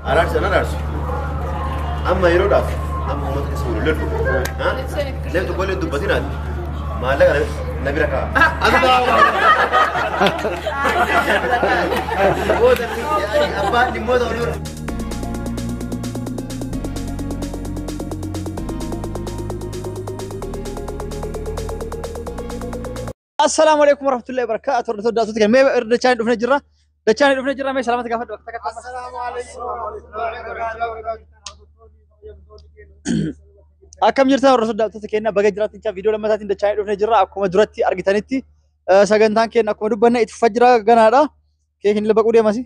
Araarsa nan araarsu. Amma yeroodhaaf amma uummata keessa wal lollu. Namni tokko illee dubbatinaati. Maallaqa na bira kaa'a. Booda abbaan dhimmoota olii. Assalaamu alaikum warahmatullahi wabarakatuh. Hordoftoota daawwattoota keenya mee irra dachaan dhufnee jirra. Dachaan dhufnee jirra mee salaamata gaafadhu bakka takka. Akkam jirtan hordoftoota daawwattoota keenya baga jiraattan viidiyoo lammataatiin dachaan dhufnee jirra. Akkuma duratti argitanitti sagantaan keenya akkuma dubbanne itti fufaa jira ganaadha. Keekin illee baquu deemasi.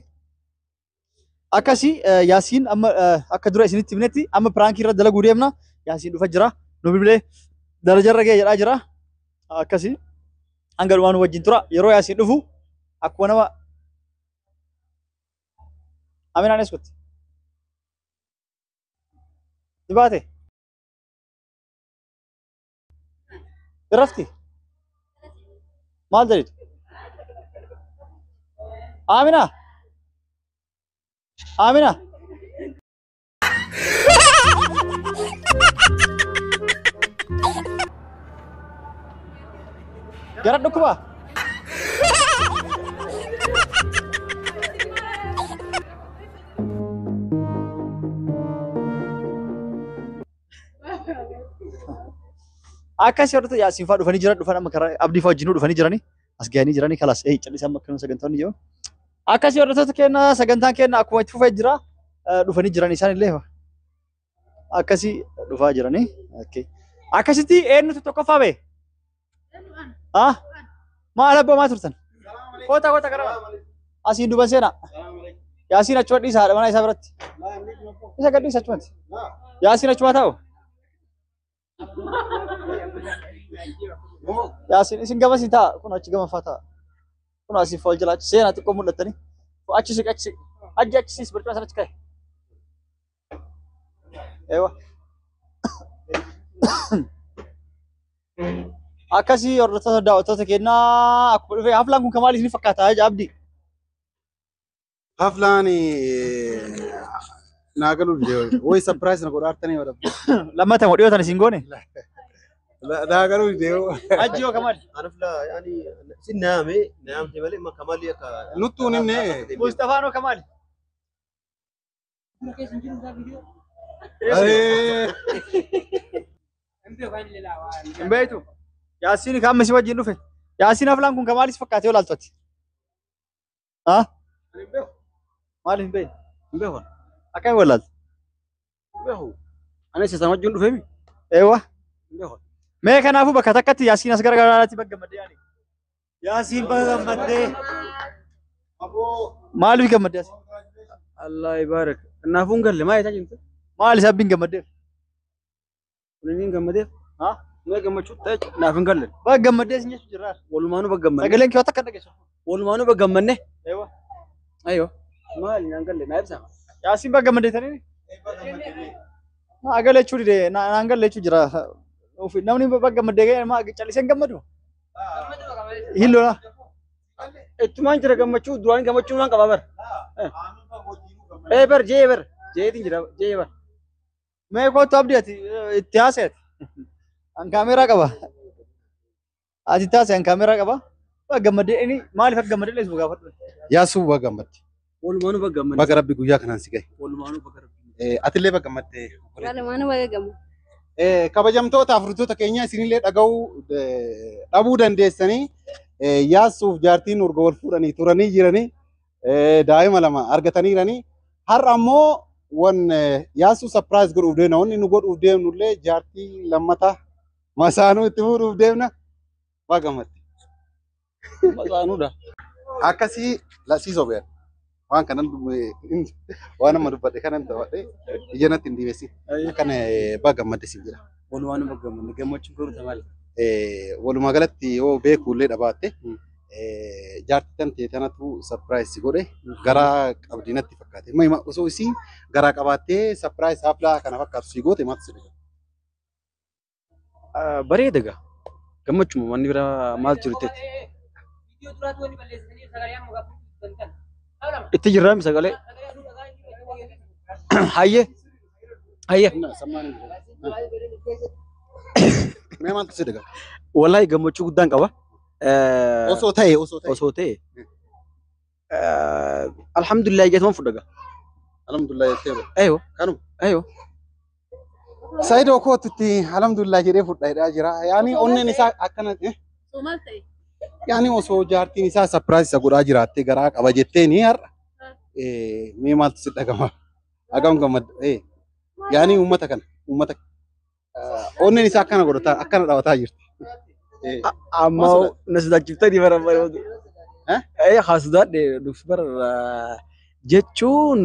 Akkasii Yaasiin amma akka dura isinitti himnetti amma piraankii irra dalaguu deemna. Yaasiin dhufa jira. Nu bilbilee darajarra ga'e jedhaa jira. Akkasii. Hanga dhumaa nu wajjin tura. Yeroo Yaasiin dhufu akkuma nama Aminaan eeskutti. Ni baate? Irrafti? Maal jedhitu? Amina? Amina? Gara dhukkuba? Akkasii hordoftoota Yaasiin fa'aa dhufanii jiran dhufan amma karaa Abdii fa'aa wajjinuu dhufanii jiranii as ga'anii jiranii kalaas ee callisee amma akkanuma sagantaan jiru. Akkasii hordoftoota keenya sagantaan keenya akkuma itti fufee jira dhufanii jiran isaan illee akkasii dhufaa jiranii. Akkasitti eenyutu tokkoffaa ba'e? Ah maal abboo maa turtan? Koota koota gara asiin duban seenaa. Yaasiin achuma dhiisa haadha manaa isaa biratti. Isa gad dhiisa achumatti. Yaasiin achuma taa'u. Yaasiin isin gama isin taa'a kun achi gama faa taa'a. Kun asii fool jala achi seenaa xiqqoo mul'attanii. Achi siq achi siq. Achi achi siis barcuma sana achi ka'e. Eewa. Akkasii hordoftoota daawwattoota keenyaa akkuma dhufe haflaan kun kamaal isin fakkaata Abdii? Haflaan naa galuu dide woy surprise na godhaa artanii wadha. Lammata moo dhiyootan isin goone? Naa galuu dide. Ajji yoo kamaal? Anafla yaani sin naame naamte malee kamali akka. Nuttuun himne. Mustafaanoo kamaali? Hin beektu. Yaasiin kan amma si wajjin dhufe. Yaasiin haflaan kun kamaalis fakkaate yoo laaltu ati? Haa? Maaliif hin beekne? Hin beeku. Akkamiin wallaalta? Hin beeku. Anis isaan wajjin dhufeemi. Eewwa. Hin beeku. Mee kanaafuu bakka takkatti Yaasiin as garagaraatti bakka gammaddee yaani. Yaasiin bakka gammaddee. Maaliif gammaddee Yaasiin? Allah ibaarak. Kanaafuu hin galle maal isaa jirtu? Maal isaa abbiin gammaddeef? Kun inni gammadeef? Haa? Mee gammachuu ta'e naaf hin galle. Bakka gammaddee isin jechuu jirraa. Walumaanuu bakka gammanne. Sagaleen kee waan takka dhageessu. Walumaanuu bakka gammanne. Eewwa. Ayyoo. Maali naan galle naa ibsaa. Yaasiin bakka gammaddeetanii? Naa galle jechuu dide naan galle jechuu jira. Namni bakka gammaddee ga'e maa callisee hin gammadu? Hin lola. Ittumaan jira gammachuu duraan gammachuu waan qabaa bar. Ee bar jee bar jeetiin jira jee bar. Mee kootu Abdii ati itti haasa'e ati. An kaameeraa qaba. Ati itti haasa'e an kaameeraa qaba. Bakka gammaddee inni maaliif akka gammaddee leessu gaafadhu. Yaasuu baga gammadde. Walumaanuu bakka gammanne. Baga rabbi guyyaa kanaan si gahe. Walumaanuu bakka rabbi. Atillee baga gammadde. Walumaanuu baga gammadde. Kabajamtoota hordoftoota keenya isinillee dhaga'uu dhabuu dandeessanii Yaasuuf jaartiin urga wal fuudhanii turanii jiranii daa'ima lama argataniiranii har'a ammoo wan Yaasuu surprise godhuuf deemna. Wanni nu godhuuf deemnullee jaartii lammata masaanuu itti fuudhuuf deemna. Baga gammadde. Masaanuudha. Akkasii lasii sobeen waan kanan waan amma dubbadhe kanan taphadhe ija natti hin diibessin. Akkana baga gammadde siin jedha. Walumaanuu bakka gammanne gammachuun garuu maali? Walumaa galatti yoo beekuullee dhabaatte jaartii tan ta'e tanatu surprise si godhe garaa qabdi natti fakkaate. Amma osoo isiin garaa qabaattee surprise haflaa kana fakkaatu si goote maaltu si dhufa? Bareeda gaa. Gammachuma manni biraa maal jiru teeti. Itti jirraami sagalee. Hayyee. Hayyee. Mee maaltu si dhaga'ama? Wallahi gammachuu guddaan qaba. Osoo ta'e osoo ta'e. Osoo ta'e. Alhamdulillah jeetuma fudhaga. Alhamdulillah jettee bara. Aywa. Kanuma. Aywa. Saayidoo kootutti alhamdulillah jedhee fudhadhaa jira. Yaani onneen isaa akkana Osoo maal ta'e? yaani osoo jaartiin isaa surprise isa godhaa jiraattee garaa qaba jettee ni har'a. Mee maaltu si dhaga'ama? Hagam gammadda. Yaani uummata kana uummata onneen isaa akkana godhataa akkana dhawataa jirti. Amma na sodaachiftanii bara bara. Eh? Haa sodaadhe dhufs bara jechuun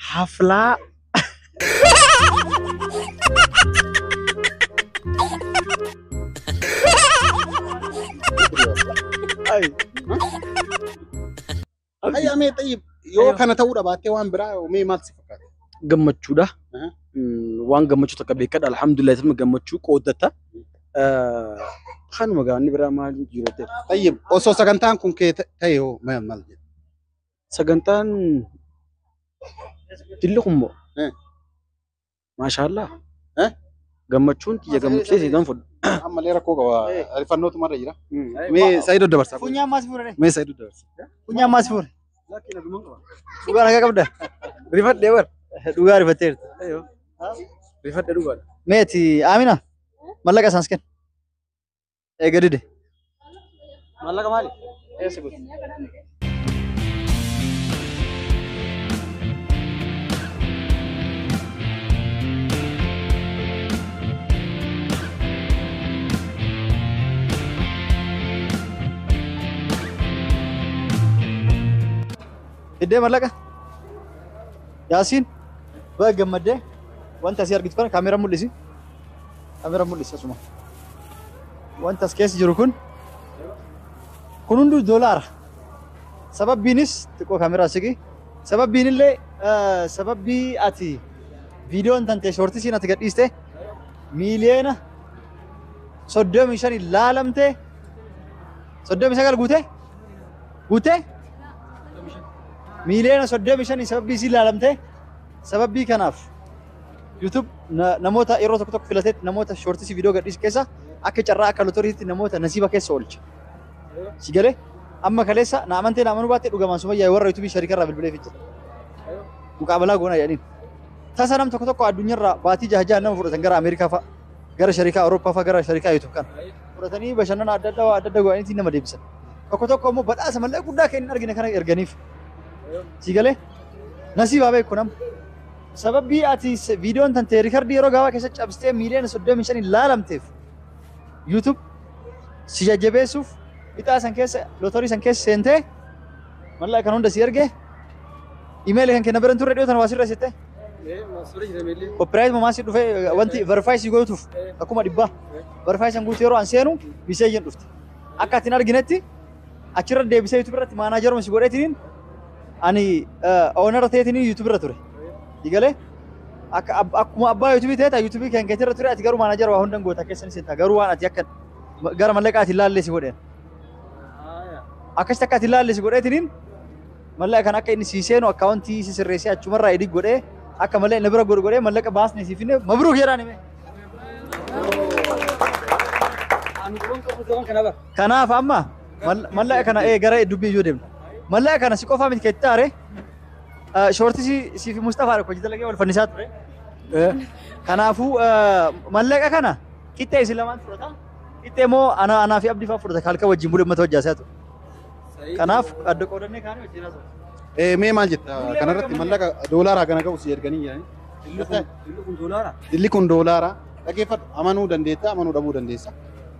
haflaa. Ay. Ayyaa mee xayyib yoo kana ta'uu dhabaattee waan biraa mee maaltu si fakkaata? Gammachuudha. Waan gammachuu takka beekadha. Alhamdulillah sabni gammachuu qooddata. Kanuma gaanni biraa maal jiru ta'e. Xayyib osoo sagantaan kun kee ta'e hoo maal jedhu? Sagantaan dilli kun moo? Maashaallah. Gammachuun tiyya gammachuu seetan fudhu. Ammallee rakkoo qaba. Ariifannootu marra jira. Mee Saayidoo dabarsa. Funyaan maas fuure? Mee Saayidoo dabarsa. Funyaan maas fuure? Dhugaa nagaa qabda? Rifadhee bar. Dhugaa rifatteerta. Rifadhee dhugaadha. Meeti Amina mallaqa isaan kenna. Eega dide. Maallaqa maali? Eessa godhe? Iddee mallaqa. Yaasiin baga gammaddee wanta asii argitu kana kaameeraan mul'isi. Kaameeraan mul'isi asuma. Wanta as keessa jiru kun hunduu doolaara. Sababbiinis xiqqoo kaameeraa siqi. Sababbiin illee sababbii ati viidiyoon tante shortisiin ati gadhiiste miiliyoona 35 laalamte 39 guute guute miiliyoona 35 sababbii isii laalamte sababbii kanaaf YouTube namoota yeroo tokko tokko filateetti namoota shortisii viidiyoo gadhiisu keessa akka carraa akka lotoriitti namoota nasiiba keessa oolcha. Si galee amma kaleessa na amantee na amanuu baattee dhugamaan sumayyaa warra YouTube sharikarraa bilbilee jira. Muqaabalaa goonaa jedhaniin. Tasa nam tokko tokko addunyaarraa baatii jaha jaha nama fudhatan gara Ameerikaa fa'a, gara sharikaa Awurooppaa fa'a, gara sharikaa YouTube kana. Fudhatanii bashannana adda addaa waa adda addaa godhaniitiin nama deebisan. Tokko tokko immoo badhaasa mallaqa guddaa kan hin argine kana erganiif. Si galee nasiibaa beeku nama. Sababbii ati viidiyoon tante riikardii yeroo gabaabaa keessa cabsitee miiliyoona 35 laalamteef YouTube si jajjabeessuuf ixaa san keessa lootorii san keessa seentee mallaqa kan hunda si erge imeelii kan kenna biran turre dhiyoo tana waa sirra seette. Copyright mamaa si dhufee wanti verify si gootuuf akkuma dhibbaa verify san guutuu yeroo an seenu miseejiin dhufte. Akka ati hin arginetti achirra deebisee YouTube irratti maanaajaruma si godheetiniin ani oonara ta'eetiniin YouTube irra ture. Digalee akkuma abbaa YouTube ta'e YouTube kan keetirra ture ati garuu maanaajara waa hundan goota keessan seenta garuu waan ati akka gara mallaqa ati laallee si godheen. Akkasitti akka ati laallee si godheetiniin mallaqa kan akka inni sii seenu akkaawuntii si sirreessee achumarraa edit godhee akka malee inni bira godhu godhee mallaqa baasne siif finne mabruuk jedhaan hime. Kanaaf amma mallaqa kana gara dubbii iyyuu deemna. Mallaqa kana si qofaa miti keetti taare shoortisii siif Mustafaa hojii dalagee wal fannisaa ture. Kanaafuu mallaqa kana qixxee isin lamaan fudhata. Qixxee immoo anaa fi Abdii fa'aa fudhata halkan wajjin bulee uummata hojjaasaa ture. Kanaaf adda qoodannee kaanii wajjin haasa'u. Mee maal jetta kanarratti mallaqa doolaaraa kana ga'u si erganii jiranii. Dilli kun doolaara. Dhaggeeffadhu amanuu dandeetta amanuu dhabuu dandeessa.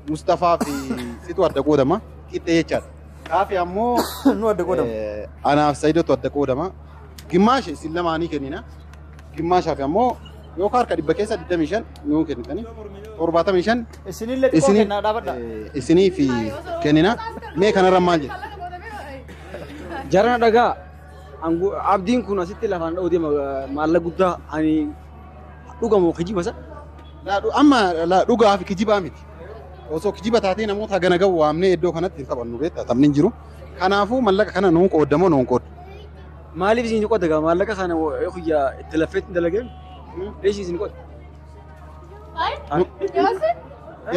Mustafaa fi situ adda qoodama qixxee jechaadha. Kaafi ammoo Nu adda qoodama. Anaaf Saayidootu adda qoodama. Gimmaashe isin lamaanii kennina. Gimmaashaaf ammoo yookaan harka dhibba keessa 25 nuu kennitanii 75 Isinillee xiqqoo kennaa dhaabadha. Isinii fi kennina. Mee kanarra maal jedhu? Jarana dhagaa abdiin kun asitti lafaan dha'uu deema maallaqa guddaa ani dhugamoo kijiba isa? Amma dhugaa fi kijibaa miti. Osoo kijiba taatee namoota hagana gahu waamnee iddoo kanatti hin taphannu beektaa taphni hin jiru. Kanaafuu mallaqa kana nuun qooddamoo nuun qooddu. Maaliif isin qoda gaa maallaqa kana kuyyaa itti laffeetti dalageen? Leeshi isin qoda.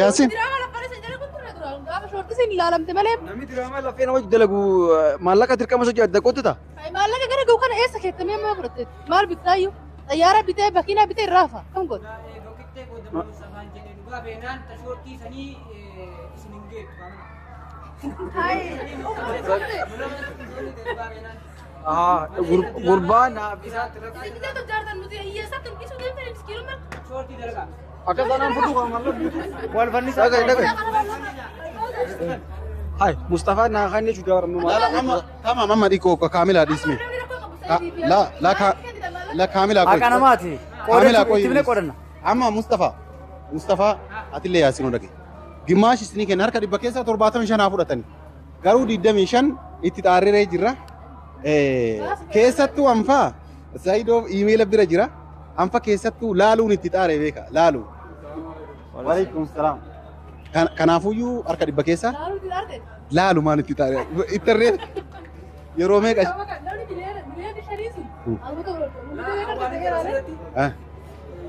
Yaasin. Namni diraamaa laffee nama dalagu maallaqa dirqama sochii adda qottata. Maallaqa gara gahu kana eessa keettamee amma fudhatte? Maal bittaayyuu? Xayyaara bitee bakiinaa bitee raafa. Kam godhe? Gurbaan naaf akka sanaan fudhu kan maallaqa guutuu. Wal fannisaa. Dhagaye dhagaye. Hai Mustafaa naa kan jechuudha warra Lala amma tamam amma dhiqoo kaamilaa dhiisme. La la ka la kaamilaa qoy. Akka namaati. Kaamilaa qoy. Itti qodanna. Amma Mustafaa Mustafaa atillee Yaasinoo dhage. Gimaash isinii kenna harka 100 keessaa 75 haa fudhatani. Garuu 25 itti xaarree jirra. Keessattuu anfaa Saayidoo iimeela bira jira. Anfa keessattuu laaluun itti xaaree beeka laaluu. Waalaikum salaam. Kanaafuyyuu harka 100 keessaa laalu maan itti xaaree itti harree yeroo meeqa?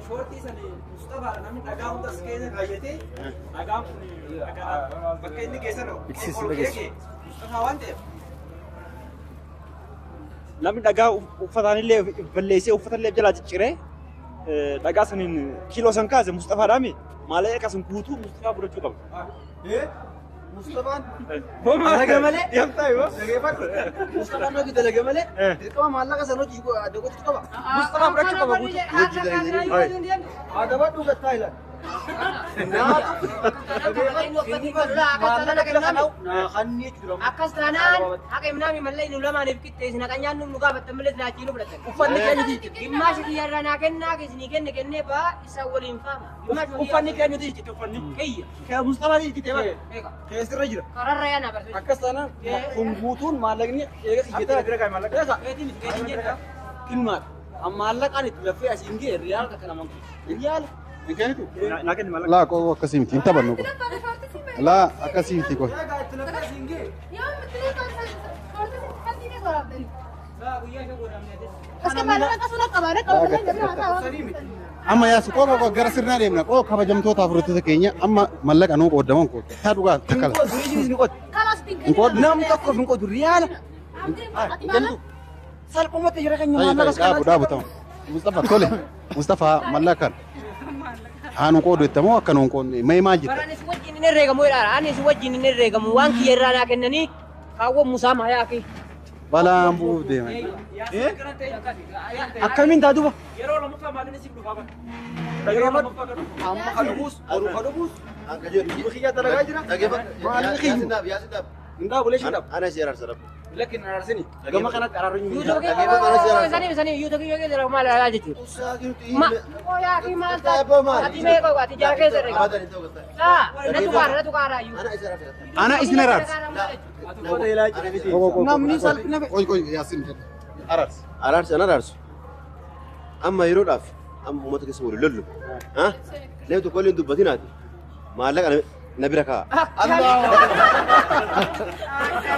Shoortii sani Mustafaa namni dhagaa hunda as keessa kaayyatee dhagaan kun bakka inni geessan Mustafaa waan ta'eef. Namni dhagaa uffataanillee balleessee uffatallee jalaa cicciree dhagaa saniin kiiloo san kaase Mustafaadhaami maallaqa sun guutuu Mustafaa fudhachuu qaba. Mustafaan dalaga malee Mustafaan hojii dalaga malee dirqama maallaqa san hojii adda gochuu qaba. Mustafaa fudhachuu qaba guutuu. Adabadhu gattaa ilaali. Akkas taanaan haqa himnaami mallee nu lamaaniif qixxeessina kan nyaannu nu gaafattan malee silaa nu fudhatan. Uffanni keenya jijjiirti. Gimmaashi kiyyarraa naa kennaa isinii kenne kennee baa isa waliin faama. Uffanni keenya jijjiirti uffanni. Kiyya. Kee Mustafaa jijjiirti bara. Keessirra jira. Kararra yaa naa barsiisa. Akkas taanaan kun guutuun maallaqni eega kiyyeetaa bira kaa'e maallaqa. Keetiin miti keetiin jedha. Tilmaadha. Maallaqaan itti laffee asiin ga'e riyaala takka namaan kun. Riyaala. Hin kennitu? Laa qoo akkasii miti hin taphannu qoo. Laa akkasii miti qoo. Amma yaasu qoo qoo gara sirnaa deemna qoo kabajamtoota afurtoota keenya amma mallaqa nuu qoodaman qoo. Taa dhugaa takka la. Hin qooddu. Namni tokkoof hin qoodu riyaala. Hin kennitu? Salphumatti jira keenya maallaqa Dhaabu dhaabu ta'u. Mustafaa tole. Mustafaa mallaqa kana. Haa nu qoodu jettamoo akka nu hin qoodne mee maal jetta? Baraan isin wajjin hin herreegamu jedhaadha. Ani isin wajjin hin herreegamu waan kiyya irraa naa kennanii kaawwan musaa mayaa fi. Balaan bu'uuf deeman. Akkamiin taa duuba? Yeroo lammaffaa maallaqni siif dhufaa bara. Yeroo lammaffaa kan dhufu. Amma kan dhufuus, boru kan dhufuus. Kiyya dalagaa jira. Maallaqni kiyyu. Hin dhaabu leeshin dhaabu. Ana si araarsa rabbi. Lakkin araarsini. Gama kanatti araarri hin jiru. Sanii sanii yuuta kiyya keessa maal alaa jechuudha. Ma yaa fi maal ta'a? Ati meeqa ati jara keessa herreega. Natu kaara natu kaara iyyuu. Ana isin araarsa. Namni salphina Qoy qoy Yaasin araarsa. Araarsi an araarsu. Amma yeroodhaaf amma uummata keessa waliin lollu. Namni tokko illee hin dubbatinaati. Maallaqa na bira kaa'a.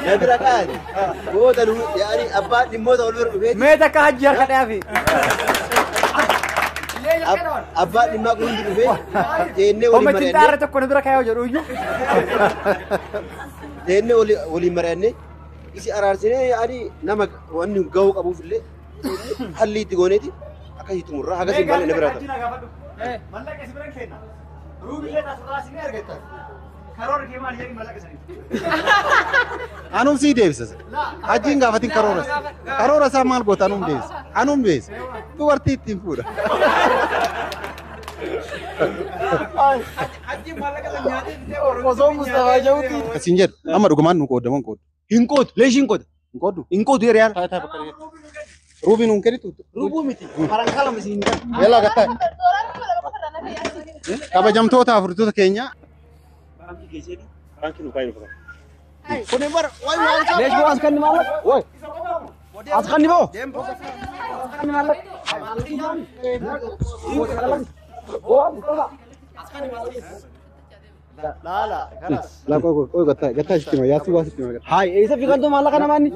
Na bira kaa'a. Booda nu yaani abbaan dhimmoota wal bira dhufee Mee takka hajji harka dhaafi. abbaan dhimmaa kun hundi dhufee teennee waliin Homma ittiin mari'annee xaarra tokko na bira kaayoo jedhu iyyuu. teennee waliin mari'annee isi araarsinee yaani nama wanni gahuu qabuuf illee hallii itti gooneeti akkasii xumurraa akkasii malee na bira ta'a. Mallaqa si biran kenna. Ruubillee taasirraa sinee argattan. Karoora kee maal jedhi mallaqa sanii. Anuun sii deebisa. Hajjiin gaafatin karoora isaa. Karoora isaa maal goota anuun deebisa. Anuun deebisa. Dubartii ittiin fuudha. Osoo Mustafaa jedhutti. Akkasiin jedhu amma dhugumaan nu qoodaman qoodu. Hin qoodu leeshin qooda. Hin qooddu? Hin qoodu riyaala. Taa taa bakka Ruubiin nuun kennitu? Rubuu miti. Farankaa lama isin hin qabu. Yallaa gattaa. Kabajamtoota afurtoota keenya Baankii geesseeti baankii nu kaayinu fakkaata. Leesh boo as kanni maallaqa. Woi. As kanni boo. Laala kanas. Laa qoy qoy gattaa gattaa sitti hima yaasuu waa sitti hima. Hai eessa fi kantu maallaqa namaanni?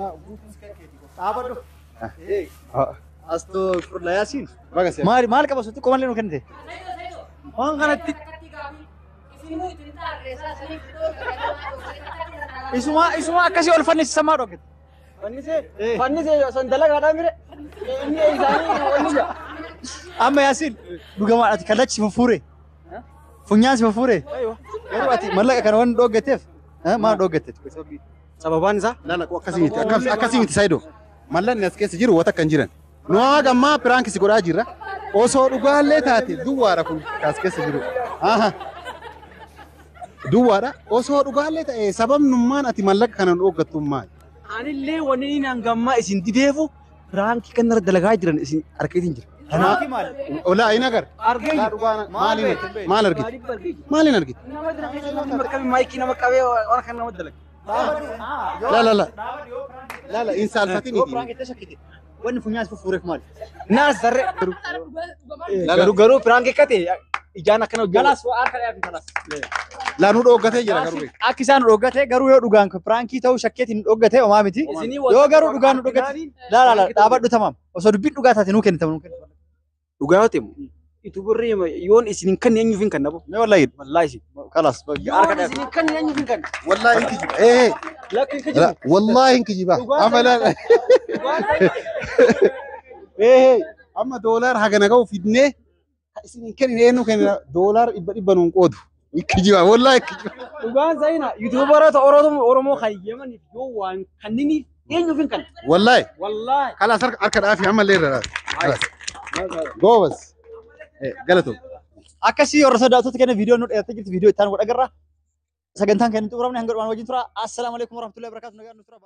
Dhaabadhu. Astagfirullah Yaasiin. Baga si. Maal maal qaba sutti qomallee nu kennite. Waan kanatti Isuma isuma akkasii ol fannisiisamaa dhoggate. fannisee fannisee san dalagaadhaa mire inni isaanii wanni jaa. Amma Yaasiin dhugamaan ati kallachi si fuffuure. Funyaan si fuffuure. Garuu ati mallaqa kana waan dhoggateef maal dhoggatte? Sababaan isaa Lala akkasii miti akkasii miti Saidoo. Mallanni as keessa jiru wata kan jiran. Nu haga ammaa piraanki si godhaa jirra. Osoo dhugaallee taate duwwaadha kun as keessa jiru. Aha. Duwwaadha. Osoo dhugaallee ta'e sababnummaan ati mallaqa kana nu dhoggattu maali? Anillee wanni inni hangammaa isin dideefu piraankii kanarra dalagaa jiran isin argeetiin jira. Piraankii maali? Olaa hin agarre. Argee jira. Maaliin maal argite? Maaliin argite? Nama dalagaa keessa qabee maayikii nama qabee waan kana nama dalaga. La la la. La la hin saalfatin Yoo iti. piraankii ta'e shakkite. Wanni funyaan si fuffuureef maali? Naas darre. La la. Garuu garuu piraankii akka ta'e ijaan akkana hojjetu. Galaas waa harka dhiyaafi galaas. La nu dhoggatee jira garuu. Akka isaan nu dhoggate garuu yoo dhugaan piraankii ta'uu shakkeetiin nu dhoggate homaa miti. Yoo garuu dhugaan nu dhoggate laa laa laa dhaabadhu tamaam. Osoo dubbiin dhugaa taate nuu kennitamu nuu kennitamu. Dhugaa yoo ta'e ituburri yoon isin hin kanne eenyuuf hin kanna bo. Mee wallahi Wallaahi isin. kalaas Yoon isin hin kanne eenyuuf hin kanna. Wallaahi hin kijiba. Eh. Lakki hin kijibu. Wallaahi hin kijiba. Amma la. Eh. Amma doolaar hagana ga'u fidnee isin hin kennine eenyu kennina doolaar dhibba dhibba nuun qoodu. Hin kijiba. Wallaahi hin kijiba. Dhugaan sayina yuutuubaroota Oromoo kan Yemaniif yoo waan kanniniif eenyuuf hin kanna. Wallaahi. Wallaahi. Kalaas harka harka dhaafi ammallee irra dhaafi. Kalaas. Goobas. Galatoom. Akkasii warra sodaattoota kenna viidiyoo nu dheerattee jirti viidiyoo itti aanu godha agarra. Sagantaan kan hin xumuramne hanga dhumaan wajjin tura. Assalaamu alaikum warahmatullahi wabarakatuh. Nagaan nu tura.